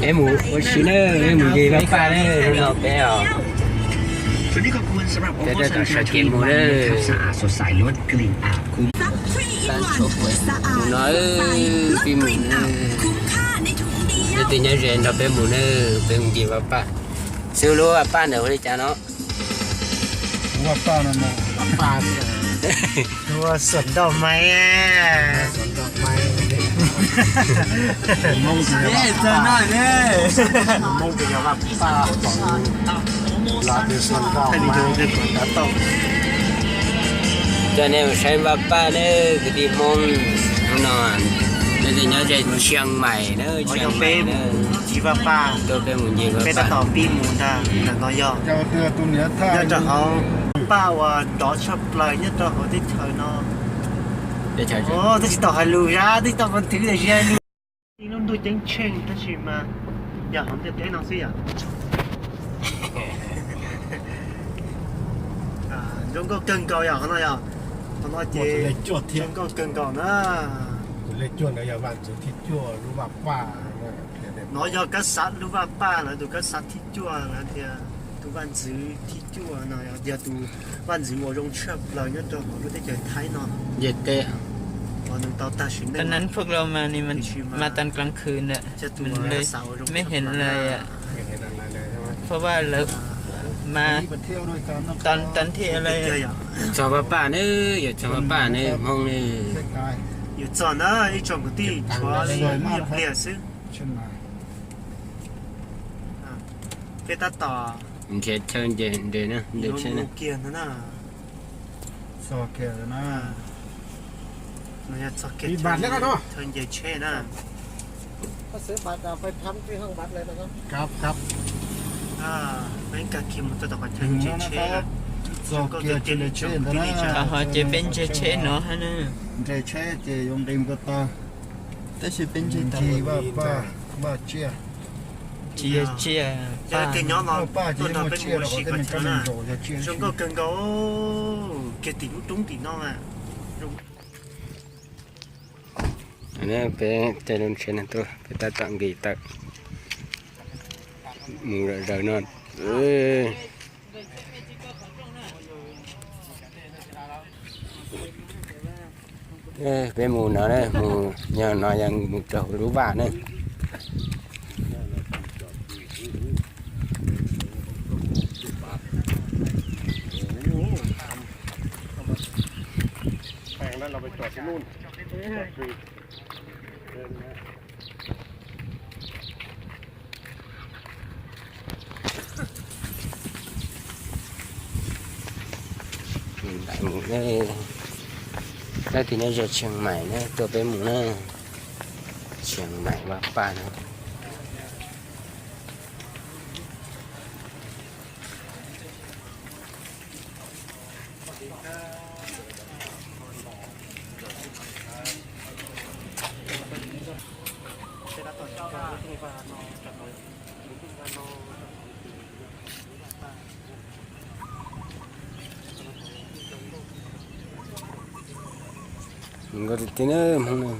Peb mus ua si na, peb mus nce Vaj Paj na, hnub no peb os. Peb tab tom sawv kev mus na. Mus no, peb mus na. Leej twg nyob ze nrog peb mus na, peb mus nce Vaj Paj. Xib hwb, lub Vaj Paj ntawd hu li cas no? Vaj Paj no, Vaj Paj, hu ua Suam Ntaum Maiv. Hmoob ces yog Vaj Paj, Hmoob ces yog Vaj Paj, Los ces Suam Ntaum Maiv. Coj nej mus saib Vaj Paj na, kwv tij Hmoob. Hnub no leej twg nyob ze Tshiang Maim na, Tshiang Maim na, tuaj peb mus nce Vaj Paj. Peb tab tom pib mus ntag, ntawm no yog, nyob rau hauv Vaj Paj uas dov tshaj plaws nyob rau hauv teb chaws no. Twb tsis tau hais lus zab, twb tsis tau pov thwv tias tsis hais lus. Ib lub ntuj ceeb tsheej tab sis mas yog hauv ntiaj teb no xwb yom. Zoo nkauj kawg nkaus yom, qhov no yom. Qhov no ces zoo nkauj kawg nkaus na. Tus lej cuaj ntawd yog vaj ntxwv thib cuaj lub Vaj Paj. No yog kab xav lub Vaj Paj lawv tus kab xav thib cuaj, lawv tias tus vaj ntxwv thib cuaj no yog tus vaj ntxwv uas zoo tshaj plaws nyob rau hauv lub teb chaws Thaib no. Ntiaj teb. Uas nws tau tag sim neej. Ann phwj lo mas ni mas tan klang khwv ntawm, mej heev lawm, phaj vaj lawm mas tan tan thiaj lawm. Txog Vaj Paj ne, yuav txog Vaj Paj ne, Hmoob ne. Yuav txog na ib tsoom kwv tij, tshuav li ib pliag xwb. Peb tab tom nrhiav chaw nce, nce tsheb na. Txog kiag na. Chaw nce tsheb na. Ho ces peb nce tsheb no hab na. Nce tsheb ces yuav nqis mus ko taw. Tab sis peb nce tau Vaj Paj, Vaj Tsiaj. Tsis yog Tsiaj, Paj. Zoo nkauj kawg nkaus, kiag tim lub roob tim no. Peb caij lub tsheb no tuaj, peb tab tom nqis tawm mus zom zaws no. Peb mus no, mus nyob no yog mus rau hauv lub vaj na. Leej twg nyob ze Tsheej Maim na, tuaj peb mus na. Tsheej Maim Vaj Paj na. Nkauj tiag tiag na Hmoob na.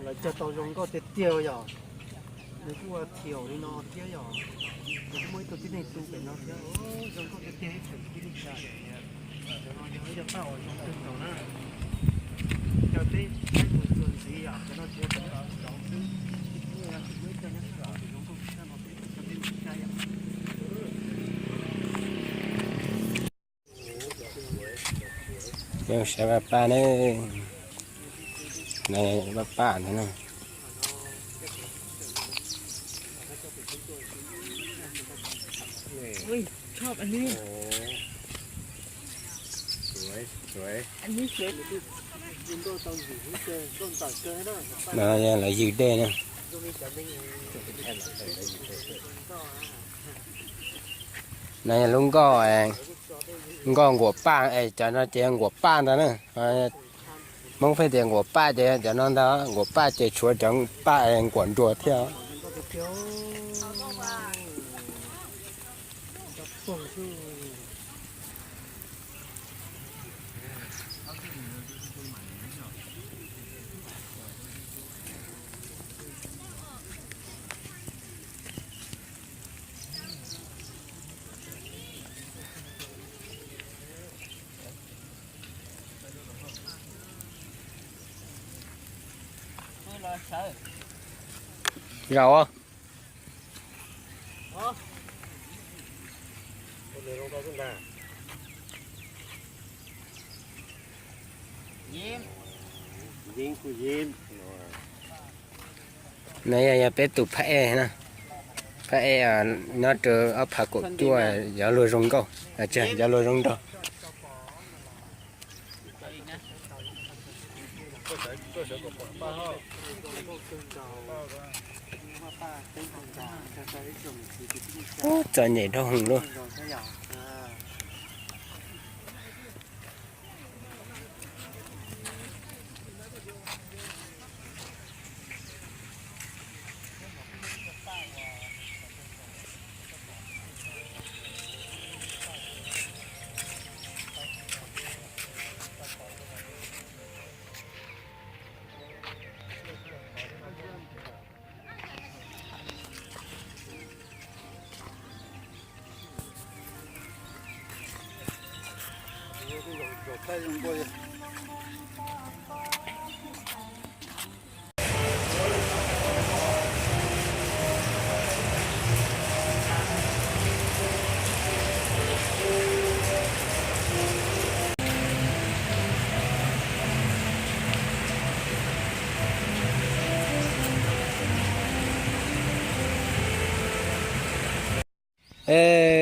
Lawv cog tau zoo nkauj tiag tiag yom. Nws kuj ua thiaum li no thiab yom. Nws kuj muaj ib tug tib neeg tu pem no thiab. Zoo nkauj tiag tiag ib tsoom kwv tij neej tsa. Cov no yog ib co paj uas zoo kawg nkaus na. Cov peb saib mus txuas ntxiv yom, cov no tsis yog cov nyob rau saud xwb. Muaj ib co nyob rau saud, zoo nkauj tshaj no peb cov peb mus saib yom. Peb mus saib Vaj Paj na. Vaj Paj ntag na. ชอบอันนี้ สวย สวย อันนี้สวย No yog lawv ywg dej na. No yog lub nkoj, nkoj nkuam paj, cov no ces nkuam paj ntag na. Hmoob pheej tias nkuam paj ces cov no ntag, nkuam paj ces tshuav cov paj nkuam nruas thiab. Zaum. No yog peb tus phab ej na, phab ej nyob rau ob phav kaum cuaj, yog luag zoo nkauj, yog luag zoo nraug. Ub, txom nyem dhau heev luaj.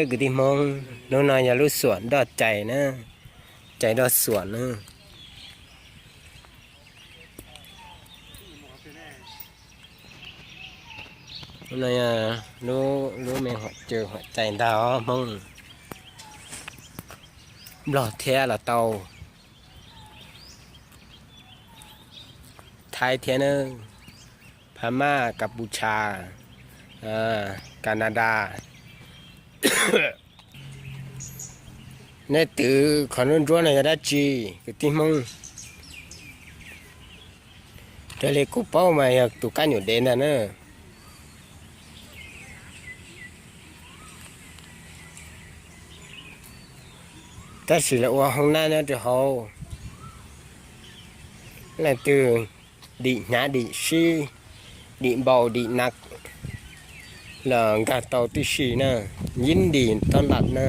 Kwv tij Hmoob, lub no yog lub xuam Doj Cais na, Cais Doj Xuam na. Lub no yog lub me huam cais ntag os Hmoob. Nplog thiab los tau, Thaib thiab na, Phab Maj, Kas Pus Tshas, Kas Nas Das. Nej twv qhov nruab nruab no yog dab tsi kwv tij Hmoob? Raws li kuv paub mas yog tus kab nyuam dev ntag na. Tab sis lawv ua hoob nab nyob rau hauv. Leej twg dim hnyav dim sib, dim npaum dim nas los nkag tau tib si na, yeej dim tob ntam na.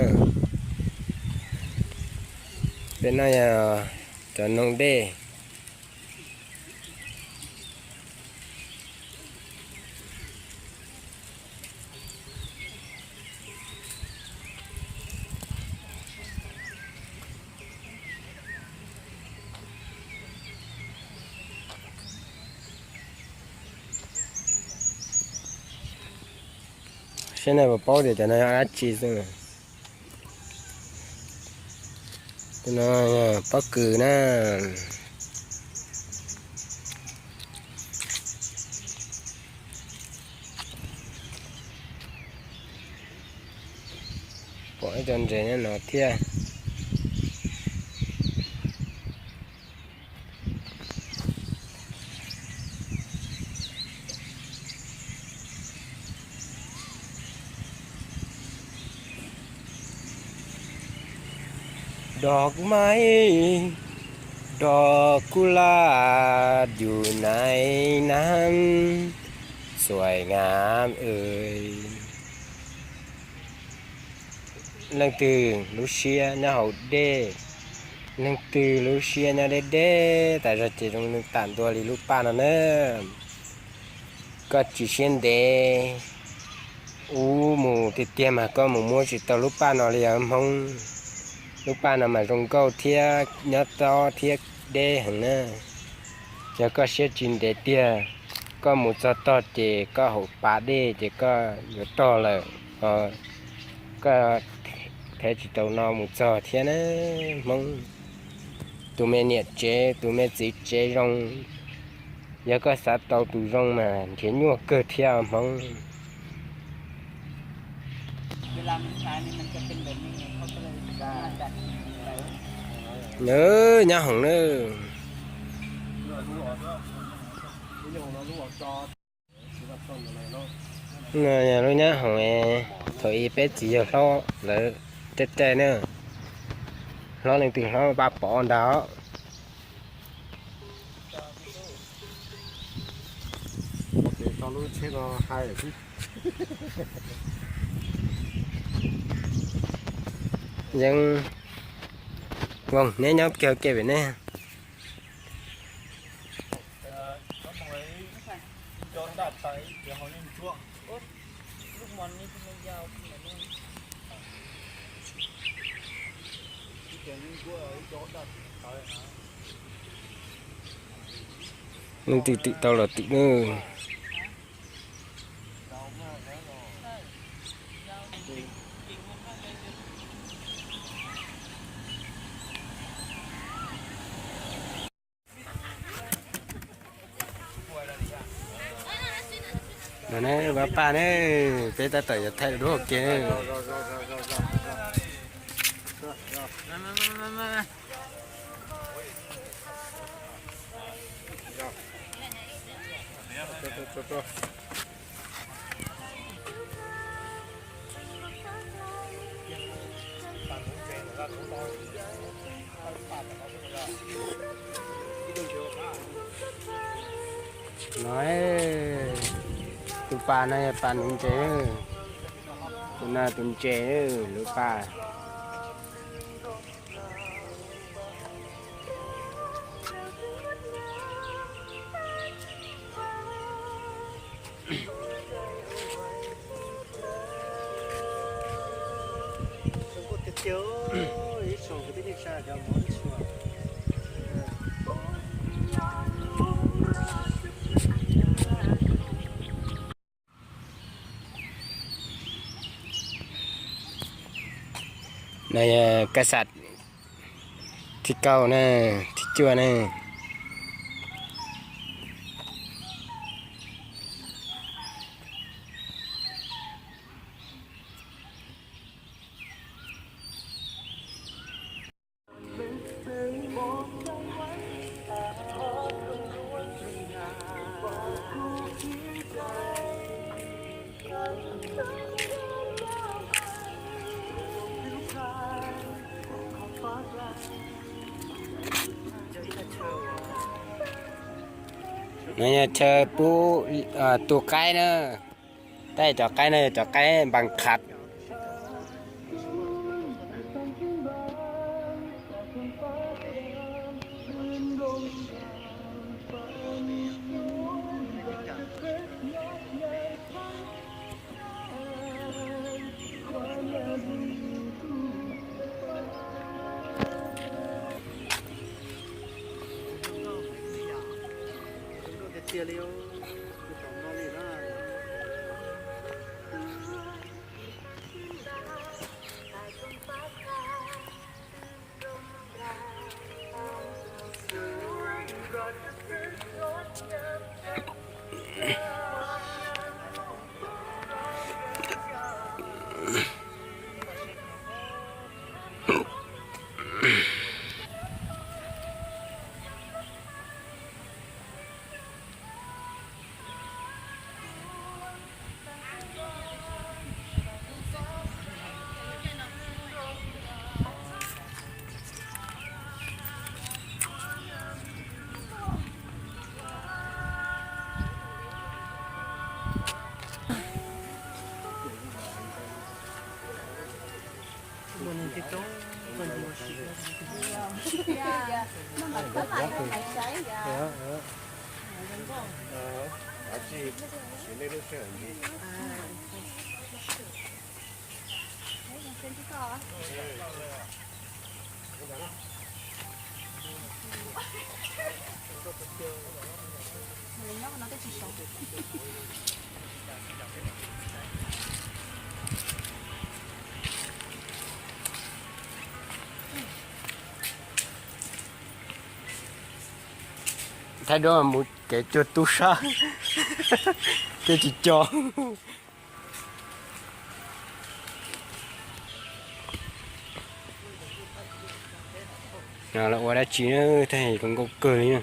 Peb no yog cov noog dej. Saib nej puas paub tias cov no yog dab tsi xwb. Tus no pob kws na. Pom ib co ntses nyob no thiab. Dog maiv, dog kuj laj, yus naiv nam xuaim ngam. Leej twg lub siab nyob hauv dej, leej twg lub siab nyob deb deb tas zog ces zoo tam ntua li lub paj no na. Koj tsis siab ntev, ub, mus tiag tiag mas koj mus muab tsis tau lub paj no li os Hmoob. Lub paj no mas zoo nkauj thiab nyob tob thiab deb heev na. Yog koj siab tsis ntev tiag, koj mus txog tog ces koj haum pas dej ces koj yuav tog lawm. Koj thev tsis tau no mus txog thiab na Hmoob. Tus me niam tsev tus me txiv tsev zoo, yog koj xav tau tus zoo mas nrhiav nyuaj kawg thiab Hmoob. Nws nyob hoom na. Lub nyob hoom, thaum ub peb txiv yawg hlob lawv caij caij na, hlob leej twg hlob pab pov ntag. Yeej, Voos, neb nyob kiag ke pem ne. Leej twg twm tau los twm nawb. No ne, pab pab ne, peb tab tom yuav thaij duab ua ke. No, tus pas no yog pas nuv ntses, tus no tus ntses, lub pas. No yog kas xas thib kaum na, thib cuaj na. No yog chaw pub tus qaib na. Tab cov qaib no yog cov qaib npas qhav. Thaij duab mus kev cuag tub sab, kev tsis co. Los ua dab tsi na, thaij zoo nkauj kawg li na.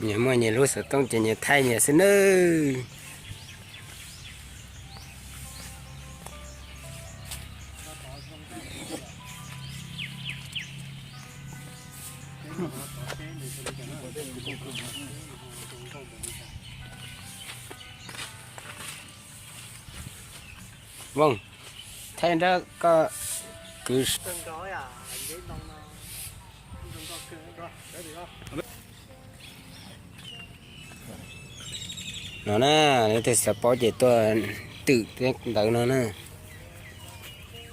Nyias muaj nyias lub xov tooj ces nyias thaij nyias xwb nawb. Vooj, thaij nrab koj kwv. No na, leej twg xav paub ces tuaj twm ntawd no na.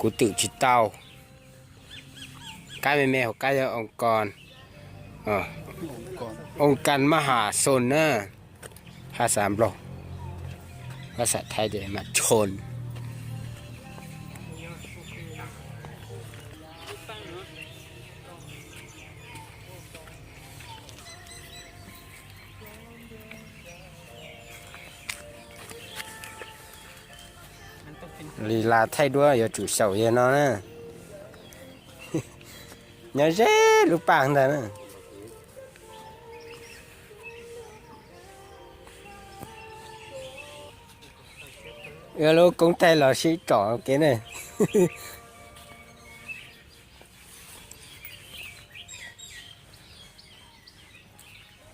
Kuv twm tsis tau. Kab me me hauv qab yog oo kas, oo kas maj has xoos na. Hab xav nplog, hab xav thaib ces mas tshon. Li las thaij duab yuav tsum xyaum yog no na. Nyob ze lub paj ntag na. Ua lub koob thaij los sib tsom kev ne.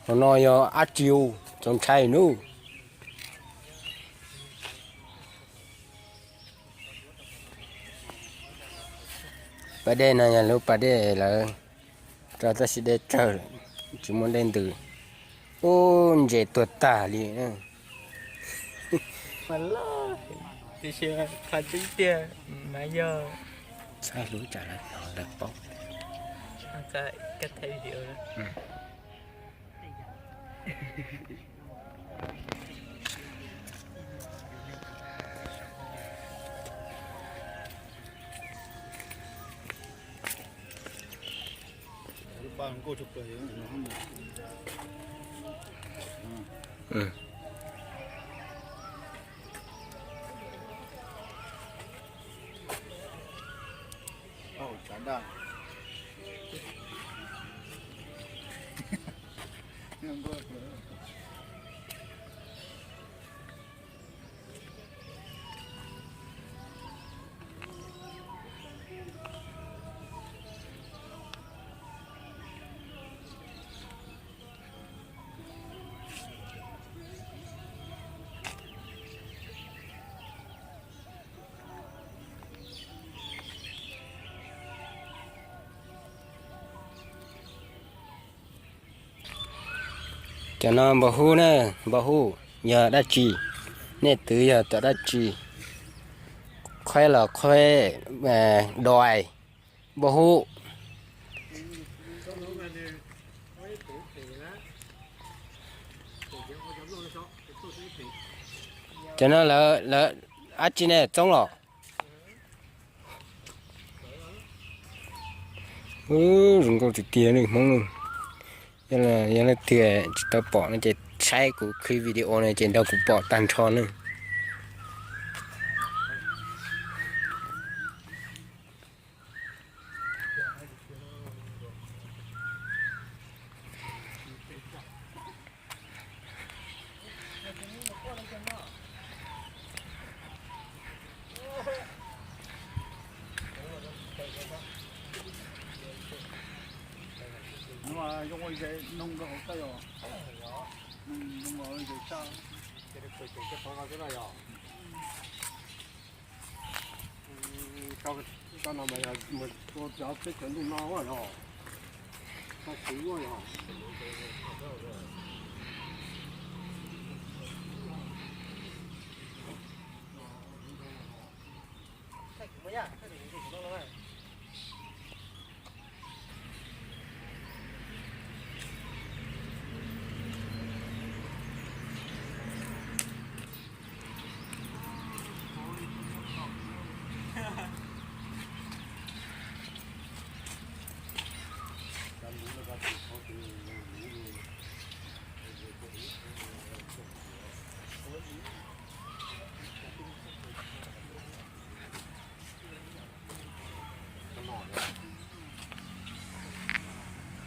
Hauv no yog dab tsi, txaus ntshai nub. Pas dej no yog lub pas dej lawv rau tab sis dej tsawg, tsis muaj dej ntws. Ub, ntses tuag tag li. Tiam sis qhov tseeb tiag mas yog txhob hlub tsam lawv paub. Cov no npau hub na, npau hub yog dab tsi? Nej twv yog tom dab tsi? Khuaib los khuaib, dois, npau hub. Cov no lawv, lawv dab tsi ne, txoob los? Zoo nkauj tiag tiag li Hmoob. Yog leej twg tsis tau pom no ces saib kuv clip video no ces nrog kuv pom tag nrho na.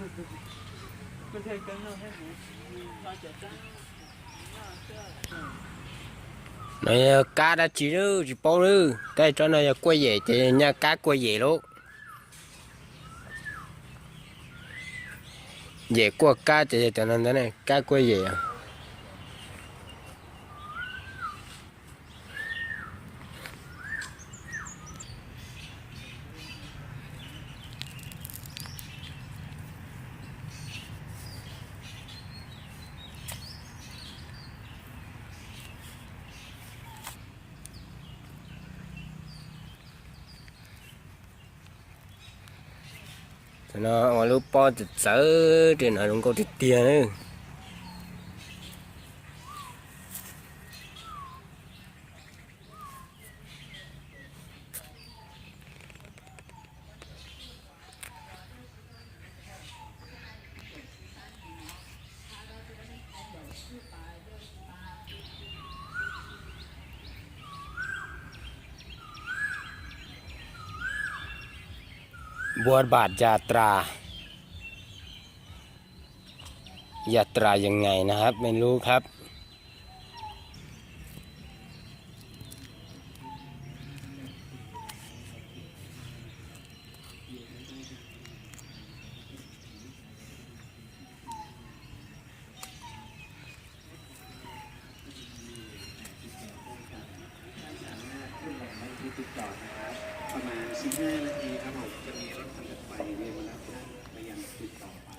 No yog kab dab tsi lawm tsis paub lawm, tab sis tsob no yog kuaj yem ces nyaj kab kuaj yem lauj. Yem kuaj kab ces yog cov no ntag, kab kuaj yem. Tam no ua lub pob txawv txawv, tes no zoo nkauj tiag tiag na. Buam Bam Yas Tras, Yas Tras Yas Ngais na hab, me lub hab.ประมาณสิบห้านาทีครับผม จะมีรถคันถัดไปเนี่ยมารับท่านไปยังจุดต่อไป